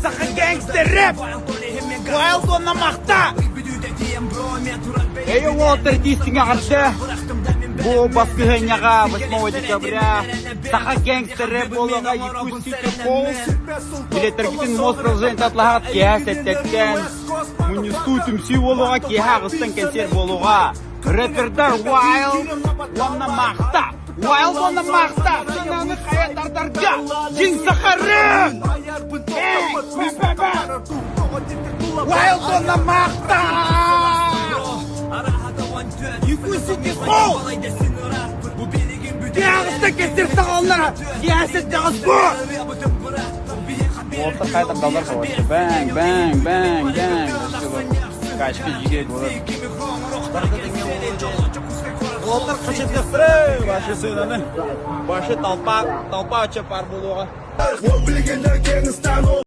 Саха gangster рэп! Wild уонна Махта! Эй, уолаттар тиистиҥ эҕэрдэ! Бу баскыһыанньаҕа 8 декабря Саха gangster рэп буолуоҕа Якут City Falls билеттэргитин мост приложение атлаһаҕыт киэһэ сэттэттэн мунньустуу түмсүү буолуоҕа киэһэ аҕыстан кэнсиэр буолуоҕа рэпердар Wild уонна Махта Wild уонна Махта сценаны хайа тардарга дьиҥ саха рэп! Wild уонна Махта! Якут City Falls! Киэһэ кэстир саҕаллара! Киэһэ сэттэҕис бу! Уолаттар хайа тардаллар короче. Бang, bang, bang, bang. Качка жиге болар. Уолаттар хачырдахтара вообще сыананы. Вообще толпа, толпа вообще пар буолуоҕа.